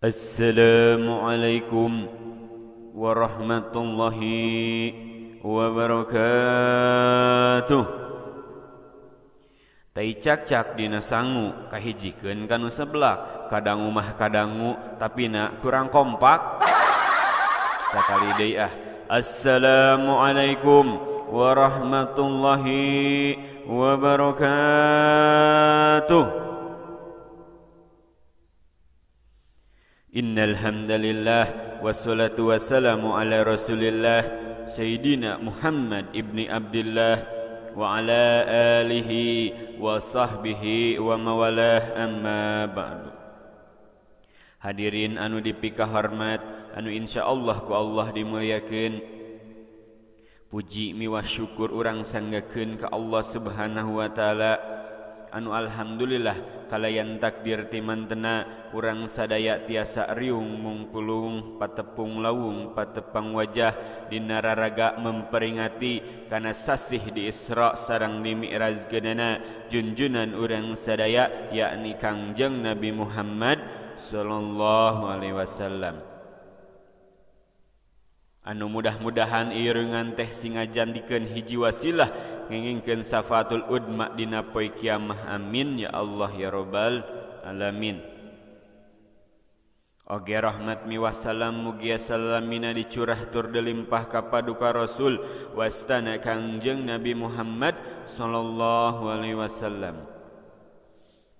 Assalamualaikum warahmatullahi wabarakatuh. Tai cak-cak dina sangu kahijikeun kanu seblak, kadangu mah kadangu tapi na kurang kompak. Sakali deui ah. Assalamualaikum warahmatullahi wabarakatuh. Innal hamdalillah wassalatu wassalamu ala Rasulillah Sayyidina Muhammad ibni Abdullah wa ala alihi wa sahbihi wa mawalah, amma ba'du. Hadirin anu dipikahormat, anu insyaallah ku Allah dimuliakeun. Puji miwah syukur urang sanggakeun ka Allah Subhanahu wa taala, anu alhamdulillah kalayan takdir timantena urang sadaya tiasa riung mungpulung patepung lawung patepang wajah dina raraga memperingati kana sasih di Isra sareng di Mi'raj geunana junjunan urang sadaya yakni Kangjeng Nabi Muhammad sallallahu alaihi wasallam. Anu mudah-mudahan irengan teh singajandikeun hiji wasilah ngengingkeun syafatul udma dina poe kiamah, amin ya Allah ya rabbal alamin. Oge rahmat miwah salam mugia salamina dicurah tur delimpah ka paduka Rasul wastana Kangjeng Nabi Muhammad sallallahu alaihi wasallam.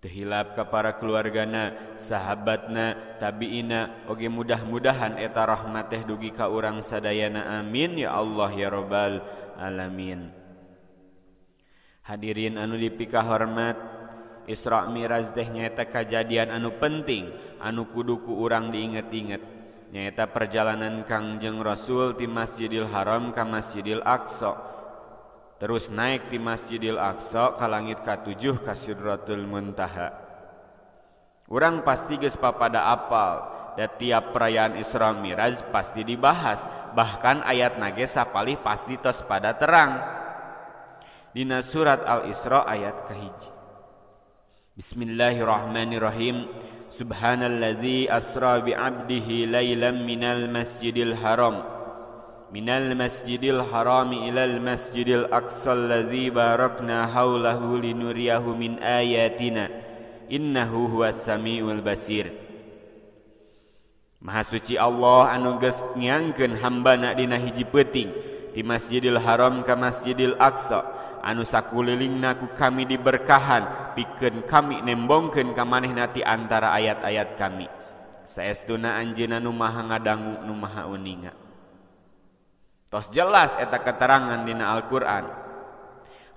Teu hilap ka para keluargana, sahabatna, tabiina, oge mudah-mudahan eta rahmat teh dugi ka urang sadayana, amin ya Allah ya rabbal alamin. Hadirin anu dipikahormat, Isra Mi'raj teh nyaeta kajadian anu penting anu kudu ku urang diinget-inget, nyaeta perjalanan Kangjeng Rasul ti Masjidil Haram ka Masjidil Aqsa, terus naik di Masjidil Aqsa ka langit ka-7 ka Sidratul Muntaha. Urang pasti geus papada apal, da tiap perayaan Isra Mi'raj pasti dibahas, bahkan ayat nage sapalih pasti tos pada terang. Dina surat Al-Isra ayat kahiji. Bismillahirrahmanirrahim. Subhanalladzi asra bi 'abdihi lailan minal masjidil haram minal masjidil harami ilal masjidil aqsa alladzi barakna haulahu linuriyahu min ayatina innahu huwas samiul basir. Maha suci Allah anu geus ngiangkeun hambana dina hiji peuting ti Masjidil Haram ka Masjidil Aqsa anu sakulilingna ku kami diberkahan pikeun kami nembongkeun ka manehna ti antara ayat-ayat kami. Saestuna anjeunna nu maha ngadangu nu maha uninga. Tos jelas eta keterangan dina Al-Qur'an.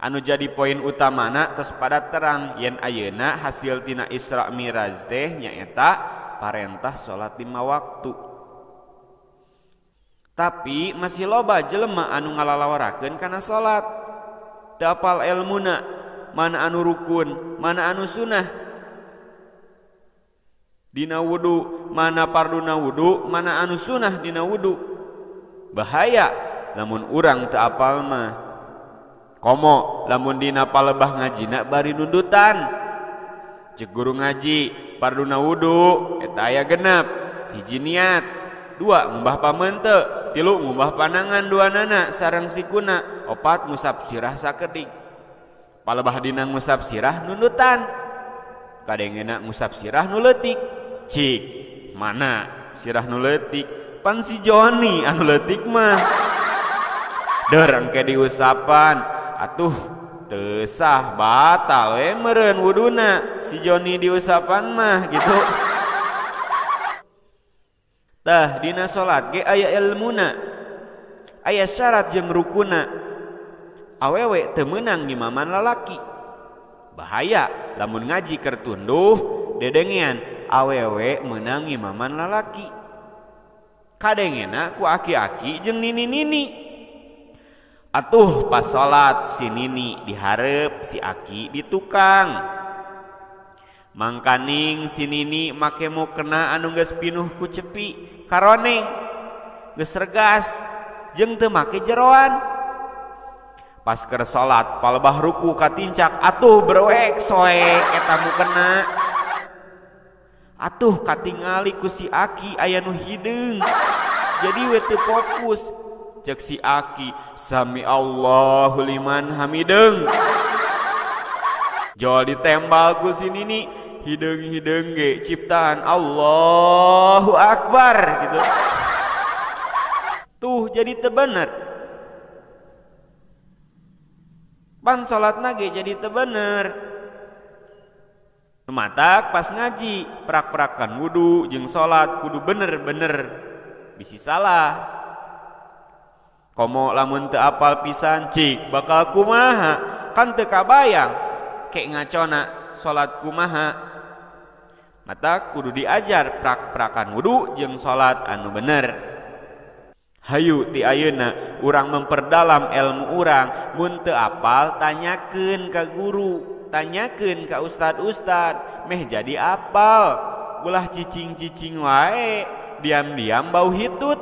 Anu jadi poin utamana tos pada terang yen ayeuna hasil tina Isra Mi'raj teh nyaeta parentah salat 5 waktu. Tapi masih loba jelema anu ngalalawarakeun kana salat. Teu apal elmuna, mana anu rukun, mana anu sunah. Dina wudu, mana farduna wudu, mana anu sunah dina wudu. Bahaya lamun urang teu apal mah. Komo lamun dina palebah ngajina bari nundutan. Cek guru ngaji farduna wudu eta aya genep, hiji niat, 2 ngumbah pamente, 3 ngumbah panangan duanana sareng sikuna, 4 ngusap sirah sakedik. Palebah dina ngusap sirah nundutan. Kadengena ngusap sirah nu leutik. Cik, mana sirah nu leutik? Pan si Joni anu leutik mah. Deur engke diusapan, atuh teu sah batal we meureun wuduna si Joni diusapan mah gitu. Tah dina salat ge aya elmuna, aya syarat jeung rukuna. Awewe teu meunang ngimaman lalaki. Bahaya lamun ngaji keur tunduh dedengean awewe meunang ngimaman lalaki. Kadengena ku aki-aki jeung nini-nini. Atuh pas salat si nini dihareup, si aki di tukang. Mangkaning si nini make mukena anu geus pinuh ku cepi karoneng, geus regas jeung teu make jeroan. Pas keur salat palebah ruku katincak, atuh brewek soek eta mukena. Atuh katingali ku si aki aya nu hideung. Jadi we teu fokus. Cek si aki sami Allahu liman hamideung. Jol ditembal ku si nini hideung-hideung ge ciptaan Allahu Akbar gitu. Tuh jadi teu bener. Pan salatna ge jadi teu bener. Matak pas ngaji prak-prakan wudu jeung salat kudu bener-bener bisi salah. Komo lamun teu apal pisan cik bakal kumaha kan teu kabayang kek ngacona salat kumaha. Matak kudu diajar prak-prakan wudu jeung salat anu bener. Hayu ti ayeuna urang memperdalam ilmu urang, mun teu apal tanyakeun ka guru, tanyakeun ka ustad-ustad meh jadi apal. Ulah cicing-cicing wae, diam-diam bau hitut.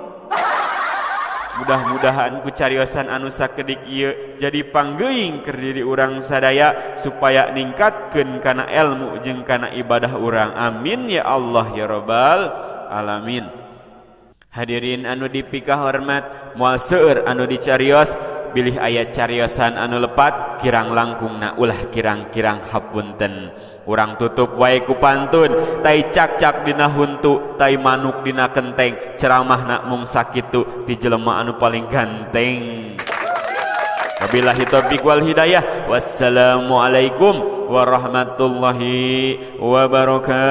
Mudah-mudahan ku cariosan anu sakedik ieu jadi panggeuing keur diri urang sadaya supaya ningkatkeun kana ilmu jeung kana ibadah urang. Amin ya Allah ya Rabbal alamin. Hadirin anu dipikahormat, moal seueur anu dicarios, bilih aya cariosan anu lepat kirang langkungna ulah kirang-kirang hapunten. Urang tutup wae ku pantun, tai cak-cak dina huntu, tai manuk dina kenteng, ceramahna mung sakitu ti jelema anu paling ganteng. Wabillahi taufiq wal hidayah. Wassalamualaikum warahmatullahi wabarakatuh.